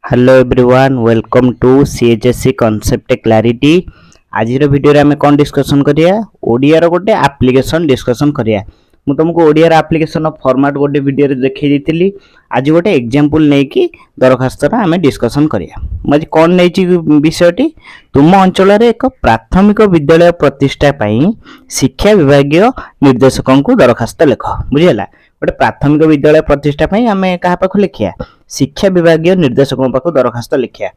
Hello everyone, welcome to CHSE Concept Clarity. ଆଜିର ଭିଡ଼ିଓରେ ଆମେ କ'ଣ ଡିସ୍କସନ୍ କରିବା? ଓଡ଼ିଆର ଗୋଟେ ଆପ୍ଲିକେସନ୍ ଡିସ୍କସନ୍ କରିବା। ମୁଁ ତୁମକୁ ଓଡ଼ିଆର ଆପ୍ଲିକେସନ୍ ଫର୍ମାଟ୍ ଗୋଟେ ଭିଡ଼ିଓରେ ଦେଖେଇ ଦେଇଥିଲି। ଆଜି ଗୋଟେ ଏକ୍ଜାମ୍ପଲ୍ ନେଇକି ଦରଖାସ୍ତର ଆମେ ଡିସ୍କସନ୍ କରିବା। ମୁଁ ଆଜି କ'ଣ ନେଇଛି ବିଷୟଟି? ତୁମ ଅଞ୍ଚଳରେ ଏକ ପ୍ରାଥମିକ ବିଦ୍ୟାଳୟ ପ୍ରତିଷ୍ଠା ପାଇଁ ଶିକ୍ଷା ବିଭାଗୀୟ ନିର୍ଦ୍ଦେଶକଙ୍କୁ ଦରଖାସ୍ତ ଲେଖ। ବୁଝିହେଲା? ଗୋଟେ ପ୍ରାଥମିକ ବିଦ୍ୟାଳୟ ପ୍ରତିଷ୍ଠା ପାଇଁ ଆମେ କାହା ପାଖକୁ ଲେଖିବା? ଶିକ୍ଷା ବିଭାଗୀୟ ନିର୍ଦ୍ଦେଶକଙ୍କ ପାଖକୁ ଦରଖାସ୍ତ ଲେଖିବା।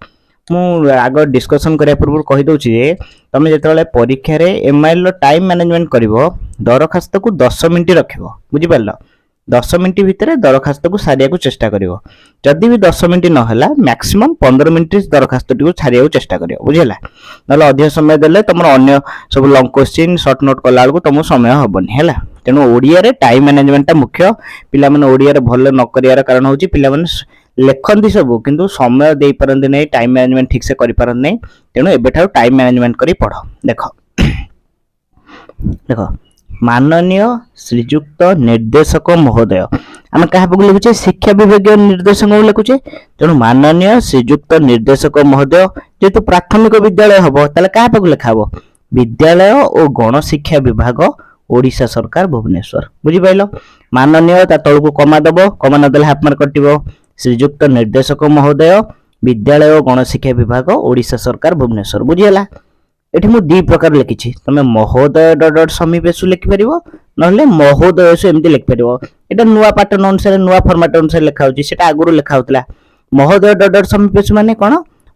ମୁଁ ଆଗ ଡିସ୍କସନ୍ କରିବା ପୂର୍ବରୁ କହିଦେଉଛି ଯେ ତମେ ଯେତେବେଳେ ପରୀକ୍ଷାରେ ଏମ୍ଆଇଏଲ୍ ର ଟାଇମ୍ ମ୍ୟାନେଜମେଣ୍ଟ କରିବ, ଦରଖାସ୍ତକୁ 10 ମିନିଟ୍ ରଖିବ। ବୁଝିପାରିଲ? 10 ମିନିଟ୍ ଭିତରେ ଦରଖାସ୍ତକୁ ସାରିବାକୁ ଚେଷ୍ଟା କରିବ। ଯଦି ବି 10 ମିନିଟ୍ ନହେଲା, ମ୍ୟାକ୍ସିମମ୍ 15 ମିନିଟ୍ ଦରଖାସ୍ତଟିକୁ ସାରିବାକୁ ଚେଷ୍ଟା କରିବ। ବୁଝିହେଲା? ନହେଲେ ଅଧିକ ସମୟ ଦେଲେ ତମର ଅନ୍ୟ ସବୁ ଲଙ୍ଗ କୋଶ୍ଚିନ୍, ସର୍ଟ ନୋଟ୍ କଲା ବେଳକୁ ତମକୁ ସମୟ ହବନି। ହେଲା? ତେଣୁ ଓଡ଼ିଆରେ ଟାଇମ୍ ମ୍ୟାନେଜମେଣ୍ଟଟା ମୁଖ୍ୟ। ପିଲାମାନେ ଓଡ଼ିଆରେ ଭଲ ନ କରିବାର କାରଣ ହେଉଛି, ପିଲାମାନେ ଲେଖନ୍ତି ସବୁ, କିନ୍ତୁ ସମୟ ଦେଇପାରନ୍ତି ନାହିଁ, ଟାଇମ୍ ମ୍ୟାନେଜମେଣ୍ଟ ଠିକ୍ସେ କରିପାରନ୍ତି ନାହିଁ। ତେଣୁ ଏବେଠାରୁ ଟାଇମ୍ ମ୍ୟାନେଜମେଣ୍ଟ କରି ପଢ଼। ଦେଖ ଦେଖ, ମାନନୀୟ ଶ୍ରୀଯୁକ୍ତ ନିର୍ଦ୍ଦେଶକ ମହୋଦୟ। ଆମେ କାହା ପାଖକୁ ଲେଖୁଛେ? ଶିକ୍ଷା ବିଭାଗୀୟ ନିର୍ଦ୍ଦେଶକଙ୍କୁ ଲେଖୁଛେ। ତେଣୁ ମାନନୀୟ ଶ୍ରୀଯୁକ୍ତ ନିର୍ଦ୍ଦେଶକ ମହୋଦୟ। ଯେହେତୁ ପ୍ରାଥମିକ ବିଦ୍ୟାଳୟ ହବ, ତାହେଲେ କାହା ପାଖକୁ ଲେଖା ହବ? ବିଦ୍ୟାଳୟ ଓ ଗଣଶିକ୍ଷା ବିଭାଗ, ଓଡ଼ିଶା ସରକାର, ଭୁବନେଶ୍ୱର। ବୁଝିପାରିଲ? ମାନନୀୟ, ତା ତଳକୁ କମା ଦବ। କମା ନଦେଲେ ହାଫ ମାର୍କ କଟିବ। ଶ୍ରୀଯୁକ୍ତ ନିର୍ଦ୍ଦେଶକ ମହୋଦୟ, ବିଦ୍ୟାଳୟ ଓ ଗଣଶିକ୍ଷା ବିଭାଗ, ଓଡ଼ିଶା ସରକାର, ଭୁବନେଶ୍ୱର। ବୁଝିହେଲା? ଏଠି ମୁଁ ଦି ପ୍ରକାର ଲେଖିଛି। ତମେ ମହୋଦୟ ଡଟ ଡଟ ସମୀପେଷୁ ଲେଖିପାରିବ, ନହେଲେ ମହୋଦୟସୁ ଏମିତି ଲେଖିପାରିବ। ଏଇଟା ନୂଆ ପାଟର୍ନ ଅନୁସାରେ, ନୂଆ ଫର୍ମାଟ ଅନୁସାରେ ଲେଖା ହଉଛି। ସେଟା ଆଗରୁ ଲେଖା ହଉଥିଲା। ମହୋଦୟ ଡଟ ଡଟ ସମୀପେଷୁ ମାନେ କ'ଣ?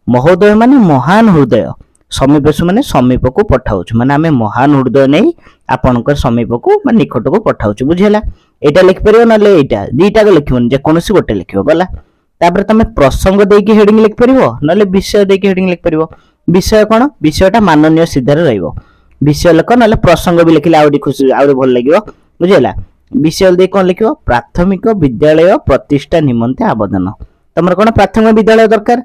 ମହୋଦୟ ମାନେ ମହାନ ହୃଦୟ, ସମୀପେଷୁ ମାନେ ସମୀପକୁ ପଠାଉଛୁ, ମାନେ ଆମେ ମହାନ ହୃଦୟ ନେଇ ଆପଣଙ୍କ ସମୀପକୁ ବା ନିକଟକୁ ପଠାଉଛୁ। ବୁଝିହେଲା? ଏଇଟା ଲେଖିପାରିବ, ନହେଲେ ଏଇଟା। ଦିଟାକ ଲେଖିବନି, ଯେକୌଣସି ଗୋଟେ ଲେଖିବ। ଗଲା। ତାପରେ ତମେ ପ୍ରସଙ୍ଗ ଦେଇକି ହେଡିଂ ଲେଖିପାରିବ, ନହେଲେ ବିଷୟ ଦେଇକି ହେଡିଂ ଲେଖିପାରିବ। ବିଷୟ କ'ଣ? ବିଷୟଟା ମାନନୀୟ ସିଧାରେ ରହିବ। ବିଷୟ ଲେଖ, ନହେଲେ ପ୍ରସଙ୍ଗ ବି ଲେଖିଲେ ଆହୁରି ଖୁସି, ଆହୁରି ଭଲ ଲାଗିବ। ବୁଝିହେଲା? ବିଷୟ ଦେଇ କ'ଣ ଲେଖିବ? ପ୍ରାଥମିକ ବିଦ୍ୟାଳୟ ପ୍ରତିଷ୍ଠା ନିମନ୍ତେ ଆବେଦନ। ତମର କ'ଣ ପ୍ରାଥମିକ ବିଦ୍ୟାଳୟ ଦରକାର।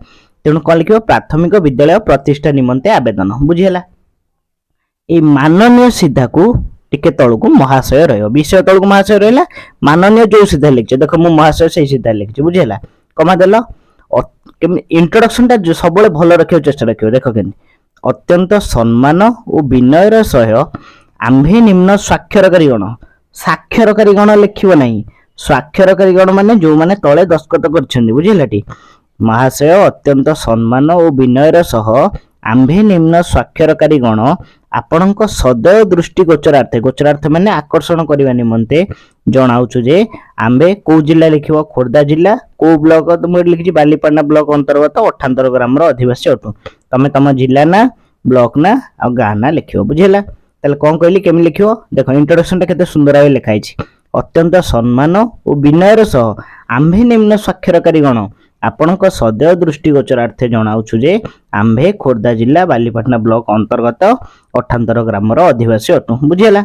ତେଣୁ କ'ଣ ଲେଖିବ? ପ୍ରାଥମିକ ବିଦ୍ୟାଳୟ ପ୍ରତିଷ୍ଠା ନିମନ୍ତେ ଆବେଦନ। ବୁଝିହେଲା? ଏଇ ମାନନୀୟ ସିଧାକୁ ଟିକେ ତଳକୁ ମହାଶୟ ରହିବ। ବିଷୟ ତଳକୁ ମହାଶୟ ରହିଲା। ମାନନୀୟ ଯୋଉ ସିଧା ଲେଖିଛ, ଦେଖ, ମୁଁ ମହାଶୟ ସେଇ ସିଧା ଲେଖିଛି। ବୁଝିହେଲା? କମା ଦେଲ। ଇଣ୍ଟ୍ରୋଡକ୍ସନଟା ସବୁବେଳେ ଭଲ ରଖିବାକୁ ଚେଷ୍ଟା ରଖିବ। ଦେଖ କେମିତି। ଅତ୍ୟନ୍ତ ସମ୍ମାନ ଓ ବିନୟର ସହ ଆମ୍ଭେ ନିମ୍ନ ସ୍ୱାକ୍ଷରକାରୀ ଗଣ। ସାକ୍ଷରକାରୀ ଗଣ ଲେଖିବ ନାହିଁ। ସ୍ୱାକ୍ଷରକାରୀ ଗଣ ମାନେ ଯୋଉମାନେ ତଳେ ଦସ୍ତଖତ କରିଛନ୍ତି। ବୁଝିହେଲାଟି? ମହାଶୟ, ଅତ୍ୟନ୍ତ ସମ୍ମାନ ଓ ବିନୟର ସହ ଆମ୍ଭେ ନିମ୍ନ ସ୍ୱାକ୍ଷରକାରୀ ଗଣ ଆପଣଙ୍କ ସଦୟ ଦୃଷ୍ଟି ଗୋଚରାର୍ଥେ, ଗୋଚରାର୍ଥ ମାନେ ଆକର୍ଷଣ କରିବା ନିମନ୍ତେ, ଜଣାଉଛୁ ଯେ ଆମ୍ଭେ, କୋଉ ଜିଲ୍ଲା ଲେଖିବ? ଖୋର୍ଦ୍ଧା ଜିଲ୍ଲା। କୋଉ ବ୍ଲକ? ମୁଁ ଏଠି ଲେଖିଛି ବାଲିପାଟଣା ବ୍ଲକ ଅନ୍ତର୍ଗତ ଅଠାନ୍ତର ଗ୍ରାମର ଅଧିବାସୀ ଅଟୁ। ତମେ ତମ ଜିଲ୍ଲା ନା, ବ୍ଲକ ନା ଆଉ ଗାଁ ନା ଲେଖିବ। ବୁଝିହେଲା? ତାହେଲେ କଣ କହିଲି, କେମିତି ଲେଖିବ? ଦେଖ, ଇଣ୍ଟ୍ରୋଡକ୍ସନଟା କେତେ ସୁନ୍ଦର ଭାବେ ଲେଖା ହେଇଛି। ଅତ୍ୟନ୍ତ ସମ୍ମାନ ଓ ବିନୟର ସହ ଆମ୍ଭେ ନିମ୍ନ ସ୍ୱାକ୍ଷରକାରୀ ଗଣ ଆପଣଙ୍କ ସଦୟ ଦୃଷ୍ଟି ଗୋଚରାର୍ଥେ ଜଣାଉଛୁ ଯେ ଆମ୍ଭେ ଖୋର୍ଦ୍ଧା ଜିଲ୍ଲା ବାଲିପାଟଣା ବ୍ଲକ ଅନ୍ତର୍ଗତ ଅଠାନ୍ତର ଗ୍ରାମର ଅଧିବାସୀ ଅଟୁ। ବୁଝିହେଲା?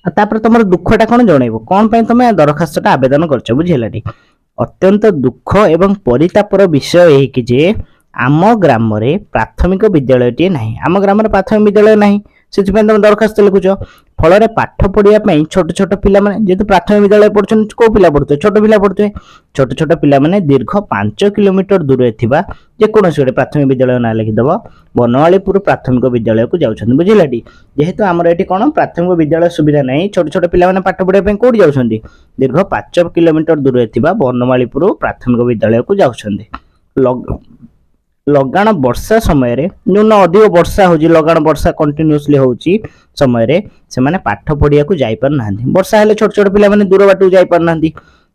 ଆଉ ତାପରେ ତମର ଦୁଃଖଟା କଣ ଜଣେଇବ, କଣ ପାଇଁ ତମେ ଦରଖାସ୍ତଟା ଆବେଦନ କରିଛ। ବୁଝିହେଲାଟି? ଅତ୍ୟନ୍ତ ଦୁଃଖ ଏବଂ ପରିତାପର ବିଷୟ ଏହିକି ଯେ ଆମ ଗ୍ରାମରେ ପ୍ରାଥମିକ ବିଦ୍ୟାଳୟଟିଏ ନାହିଁ। ଆମ ଗ୍ରାମରେ ପ୍ରାଥମିକ ବିଦ୍ୟାଳୟ ନାହିଁ, ସେଥିପାଇଁ ତମେ ଦରଖାସ୍ତ ଲେଖୁଛ। ଫଳରେ ପାଠ ପଢିବା ପାଇଁ ଛୋଟ ଛୋଟ ପିଲାମାନେ, ଯେହେତୁ ପ୍ରାଥମିକ ବିଦ୍ୟାଳୟ ପଢୁଛନ୍ତି, କୋଉ ପିଲା ପଢୁଥିବେ? ଛୋଟ ପିଲା ପଢୁଥିବେ। ଛୋଟ ଛୋଟ ପିଲାମାନେ ଦୀର୍ଘ 5 କିଲୋମିଟର ଦୂରରେ ଥିବା ଯେକୌଣସି ଗୋଟେ ପ୍ରାଥମିକ ବିଦ୍ୟାଳୟ ନାଁ ଲେଖିଦେବ, ବନମାଳୀପୁର ପ୍ରାଥମିକ ବିଦ୍ୟାଳୟକୁ ଯାଉଛନ୍ତି। ବୁଝିଲାଟି? ଯେହେତୁ ଆମର ଏଠି କ'ଣ ପ୍ରାଥମିକ ବିଦ୍ୟାଳୟ ସୁବିଧା ନାହିଁ, ଛୋଟ ଛୋଟ ପିଲାମାନେ ପାଠ ପଢିବା ପାଇଁ କୋଉଠି ଯାଉଛନ୍ତି? ଦୀର୍ଘ 5 କିଲୋମିଟର ଦୂରରେ ଥିବା ବନମାଳୀପୁର ପ୍ରାଥମିକ ବିଦ୍ୟାଳୟକୁ ଯାଉଛନ୍ତି। ଲଗାଣ ବର୍ଷା ସମୟରେ, ଯେଉଁଦିନ ଅଧିକ ବର୍ଷା ହେଉଛି, ଲଗାଣ ବର୍ଷା କଣ୍ଟିନ୍ୟୁଅସଲି ହେଉଛି ସମୟରେ ସେମାନେ ପାଠ ପଢିବାକୁ ଯାଇପାରୁନାହାନ୍ତି। ବର୍ଷା ହେଲେ ଛୋଟ ଛୋଟ ପିଲାମାନେ ଦୂର ବାଟକୁ ଯାଇପାରୁନାହାନ୍ତି।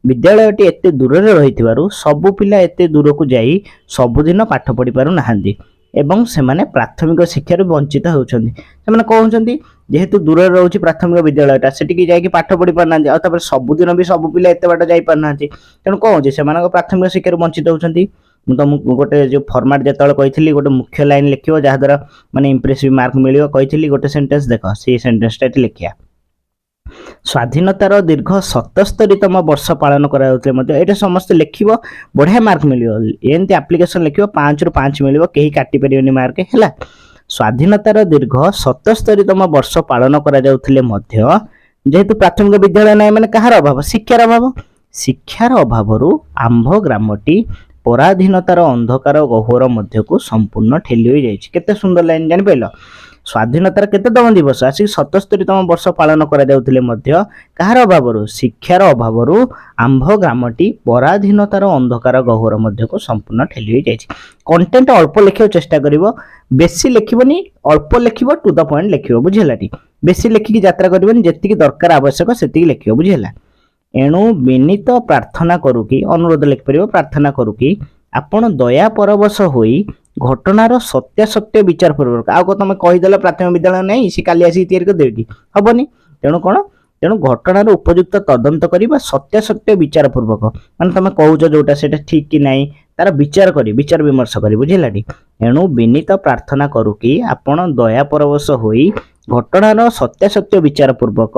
ବିଦ୍ୟାଳୟଟି ଏତେ ଦୂରରେ ରହିଥିବାରୁ ସବୁ ପିଲା ଏତେ ଦୂରକୁ ଯାଇ ସବୁଦିନ ପାଠ ପଢି ପାରୁନାହାନ୍ତି ଏବଂ ସେମାନେ ପ୍ରାଥମିକ ଶିକ୍ଷାରୁ ବଞ୍ଚିତ ହେଉଛନ୍ତି। ସେମାନେ କହୁଛନ୍ତି, ଯେହେତୁ ଦୂରରେ ରହୁଛି ପ୍ରାଥମିକ ବିଦ୍ୟାଳୟଟା, ସେଠିକି ଯାଇକି ପାଠ ପଢି ପାରୁନାହାନ୍ତି। ଆଉ ତାପରେ ସବୁଦିନ ବି ସବୁ ପିଲା ଏତେ ବାଟ ଯାଇପାରୁନାହାନ୍ତି। ତେଣୁ କଣ ହଉଛି? ସେମାନଙ୍କ ପ୍ରାଥମିକ ଶିକ୍ଷାରୁ ବଞ୍ଚିତ ହେଉଛନ୍ତି। ମୁଁ ତମକୁ ଗୋଟେ ଯୋଉ ଫର୍ମାଟ ଯେତେବେଳେ କହିଥିଲି, ଗୋଟେ ମୁଖ୍ୟ ଲାଇନ ଲେଖିବ, ଯାହାଦ୍ୱାରା ମାନେ ଇମ୍ପ୍ରେସିଭ ମାର୍କ ମିଳିବ କହିଥିଲି ଗୋଟେ ସେଣ୍ଟେନ୍ସ। ଦେଖ, ସେଇ ସେଣ୍ଟେନ୍ସଟା ଏଠି ଲେଖିବା। ସ୍ୱାଧୀନତାର ଦୀର୍ଘ 77ତମ ବର୍ଷ ପାଳନ କରାଯାଉଥିଲେ ମଧ୍ୟ, ଏଇଟା ସମସ୍ତେ ଲେଖିବ, ବଢିଆ ମାର୍କ ମିଳିବ। ଏମିତି ଆପ୍ଲିକେସନ ଲେଖିବ, 5ରୁ 5 ମିଳିବ, କେହି କାଟି ପାରିବେନି ମାର୍କ। ହେଲା? ସ୍ୱାଧୀନତାର ଦୀର୍ଘ 77ତମ ବର୍ଷ ପାଳନ କରାଯାଉଥିଲେ ମଧ୍ୟ, ଯେହେତୁ ପ୍ରାଥମିକ ବିଦ୍ୟାଳୟ ନାହିଁ, ମାନେ କାହାର ଅଭାବ? ଶିକ୍ଷାର ଅଭାବ। ଶିକ୍ଷାର ଅଭାବରୁ ଆମ୍ଭ ଗ୍ରାମଟି ପରାଧୀନତାର ଅନ୍ଧକାର ଗହ୍ୱର ମଧ୍ୟକୁ ସମ୍ପୂର୍ଣ୍ଣ ଠେଲି ହୋଇଯାଇଛି। କେତେ ସୁନ୍ଦର ଲାଇନ୍, ଜାଣିପାରିଲ? ସ୍ୱାଧୀନତାର କେତେତମ ଦିବସ ଆସିକି 77ତମ ବର୍ଷ ପାଳନ କରାଯାଉଥିଲେ ମଧ୍ୟ କାହାର ଅଭାବରୁ? ଶିକ୍ଷାର ଅଭାବରୁ ଆମ୍ଭ ଗ୍ରାମଟି ପରାଧୀନତାର ଅନ୍ଧକାର ଗହ୍ୱର ମଧ୍ୟକୁ ସମ୍ପୂର୍ଣ୍ଣ ଠେଲି ହୋଇଯାଇଛି। କଣ୍ଟେଣ୍ଟ ଅଳ୍ପ ଲେଖିବାକୁ ଚେଷ୍ଟା କରିବ, ବେଶୀ ଲେଖିବନି, ଅଳ୍ପ ଲେଖିବ, ଟୁ the point ଲେଖିବ। ବୁଝିହେଲାଟି? ବେଶୀ ଲେଖିକି ଯାତ୍ରା କରିବନି, ଯେତିକି ଦରକାର ଆବଶ୍ୟକ ସେତିକି ଲେଖିବ। ବୁଝିହେଲା? ଏଣୁ ବିନୀତ ପ୍ରାର୍ଥନା କରୁ କି, ଅନୁରୋଧ ଲେଖିପାରିବ, ପ୍ରାର୍ଥନା କରୁ କି ଆପଣ ଦୟା ପରବଶ ହୋଇ ଘଟଣାର ସତ୍ୟାସତ୍ୟ ବିଚାର ପୂର୍ବକ। ଆଉ କଣ ତମେ କହିଦେଲ ପ୍ରାଥମିକ ବିଦ୍ୟାଳୟ ନାହିଁ, ସେ କାଲି ଆସିକି ତିଆରି କରିଦେବେ କି? ହବନି। ତେଣୁ କଣ? ତେଣୁ ଘଟଣାର ଉପଯୁକ୍ତ ତଦନ୍ତ କରିବା, ସତ୍ୟାସତ୍ୟ ବିଚାର ପୂର୍ବକ, ମାନେ ତମେ କହୁଛ ଯୋଉଟା ସେଇଟା ଠିକ କି ନାହିଁ ତାର ବିଚାର କରି, ବିଚାର ବିମର୍ଶ କରି। ବୁଝିଲାଟି? ଏଣୁ ବିନୀତ ପ୍ରାର୍ଥନା କରୁ କି ଆପଣ ଦୟା ପରବଶ ହୋଇ ଘଟଣାର ସତ୍ୟାସତ୍ୟ ବିଚାର ପୂର୍ବକ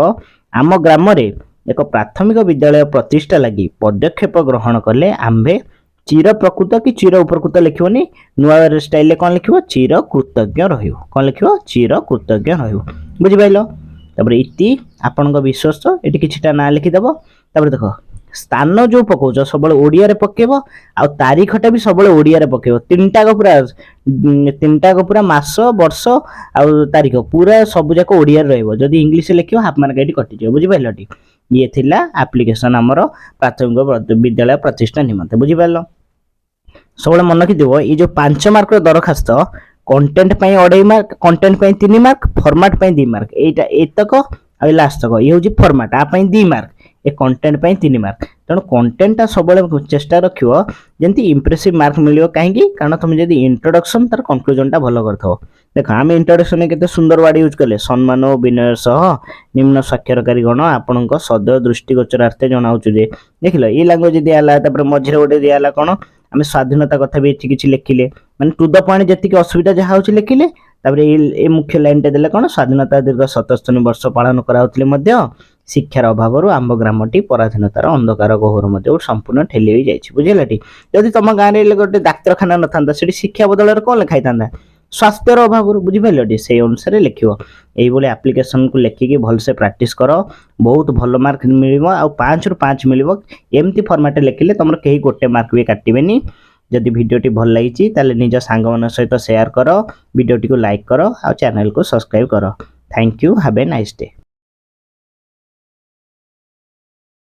ଆମ ଗ୍ରାମରେ ଏକ ପ୍ରାଥମିକ ବିଦ୍ୟାଳୟ ପ୍ରତିଷ୍ଠା ଲାଗି ପଦକ୍ଷେପ ଗ୍ରହଣ କଲେ ଆମ୍ଭେ ଚିର ପ୍ରକୃତ କି ଚିର ଉପକୃତ ଲେଖିବନି। ନୂଆ ଷ୍ଟାଇଲରେ କ'ଣ ଲେଖିବ? ଚିର କୃତଜ୍ଞ ରହିବ। କ'ଣ ଲେଖିବ? ଚିର କୃତଜ୍ଞ ରହିବ। ବୁଝିପାରିଲ? ତାପରେ ଇତି ଆପଣଙ୍କ ବିଶ୍ୱସ୍ତ, ଏଠି କିଛିଟା ନାଁ ଲେଖିଦେବ। ତାପରେ ଦେଖ, ସ୍ଥାନ ଯୋଉ ପକଉଛ ସବୁବେଳେ ଓଡ଼ିଆରେ ପକେଇବ ଆଉ ତାରିଖଟା ବି ସବୁବେଳେ ଓଡ଼ିଆରେ ପକେଇବ। ତିନିଟାକ ପୁରା ମାସ, ବର୍ଷ ଆଉ ତାରିଖ ପୁରା ସବୁ ଯାକ ଓଡ଼ିଆରେ ରହିବ। ଯଦି ଇଂଲିଶରେ ଲେଖିବ, ହାଫ୍ ମାର୍କ ଏଠି କଟିଯିବ। ବୁଝିପାରିଲଟି? ଇଏ ଥିଲା ଆପ୍ଲିକେସନ ଆମର ପ୍ରାଥମିକ ବିଦ୍ୟାଳୟ ପ୍ରତିଷ୍ଠା ନିମନ୍ତେ। ବୁଝିପାରିଲ? ସବୁବେଳେ ମନେ ରଖିଥିବ, ଏଇ ଯୋଉ 5 ମାର୍କର ଦରଖାସ୍ତ, କଣ୍ଟେଣ୍ଟ ପାଇଁ 2.5 ମାର୍କ, କଣ୍ଟେଣ୍ଟ ପାଇଁ 3 ମାର୍କ, ଫର୍ମାଟ ପାଇଁ 2 ମାର୍କ। ଏଇଟା ଏତକ ଆଉ ଲାଷ୍ଟ ତକ ଇଏ ହେଉଛି ଫର୍ମାଟ, ଆ ପାଇଁ 2 ମାର୍କ, ଏ କଣ୍ଟେଣ୍ଟ ପାଇଁ 3 ମାର୍କ। ତେଣୁ କଣ୍ଟେଣ୍ଟଟା ସବୁବେଳେ ଚେଷ୍ଟା ରଖିବ ଯେମିତି ଇମ୍ପ୍ରେସିଭ ମାର୍କ ମିଳିବ। କାହିଁକି? କାରଣ ତମେ ଯଦି ଇଣ୍ଟ୍ରୋଡକ୍ସନ ତାର କନକ୍ଲୁଜନଟା ଭଲ କରିଥିବ। ଦେଖ, ଆମେ ଇଣ୍ଟ୍ରୋଡକ୍ସନରେ କେତେ ସୁନ୍ଦର ୱାର୍ଡ ୟୁଜ୍ କଲେ। ସମ୍ମାନ ଓ ବିନୟ ସହ ନିମ୍ନ ସ୍ୱାକ୍ଷରକାରୀ ଗଣ ଆପଣଙ୍କ ସଦୟ ଦୃଷ୍ଟିଗୋଚରାର୍ଥେ ଜଣାଉଛୁ ଯେ, ଦେଖିଲ, ଏଇ ଲାଙ୍ଗୁଏଜ ଦିଆହେଲା। ତାପରେ ମଝିରେ ଗୋଟେ ଦିଆହେଲା କ'ଣ? ଆମେ ସ୍ୱାଧୀନତା କଥା ବି ଏଠି କିଛି ଲେଖିଲେ, ମାନେ ଟୁ the point ଯେତିକି ଅସୁବିଧା ଯାହା ହଉଛି ଲେଖିଲେ। ତାପରେ ଏଇ ମୁଖ୍ୟ ଲାଇନଟା ଦେଲେ କ'ଣ? ସ୍ୱାଧୀନତା ଦୀର୍ଘ 77 ବର୍ଷ ପାଳନ କରାଯାଉଥିଲେ ମଧ୍ୟ ଶିକ୍ଷାର ଅଭାବରୁ ଆମ୍ଭ ଗ୍ରାମଟି ପରାଧୀନତାର ଅନ୍ଧକାର ଗହ୍ୱର ମଧ୍ୟ ସମ୍ପୂର୍ଣ୍ଣ ଠେଲି ହୋଇଯାଇଛି। ବୁଝିଲାଟି? ଯଦି ତମ ଗାଁରେ ଗୋଟେ ଡାକ୍ତରଖାନା ନଥାନ୍ତା, ସେଠି ଶିକ୍ଷା ବଦଳରେ କ'ଣ ଲେଖା ହେଇଥାନ୍ତା? ସ୍ୱାସ୍ଥ୍ୟର ଅଭାବରୁ। ବୁଝିପାରିଲଟି? ସେଇ ଅନୁସାରେ ଲେଖିବ। ଏଇଭଳି ଆପ୍ଲିକେସନକୁ ଲେଖିକି ଭଲସେ ପ୍ରାକ୍ଟିସ୍ କର, ବହୁତ ଭଲ ମାର୍କ ମିଳିବ ଆଉ 5ରୁ 5 ମିଳିବ। ଏମିତି ଫର୍ମାଟରେ ଲେଖିଲେ ତମର କେହି ଗୋଟେ ମାର୍କ ବି କାଟିବେନି। ଯଦି ଭିଡ଼ିଓଟି ଭଲ ଲାଗିଛି, ତାହେଲେ ନିଜ ସାଙ୍ଗମାନଙ୍କ ସହିତ ସେୟାର କର, ଭିଡ଼ିଓଟିକୁ ଲାଇକ୍ କର ଆଉ ଚ୍ୟାନେଲକୁ ସବସ୍କ୍ରାଇବ୍ କର। Thank you, have a nice day.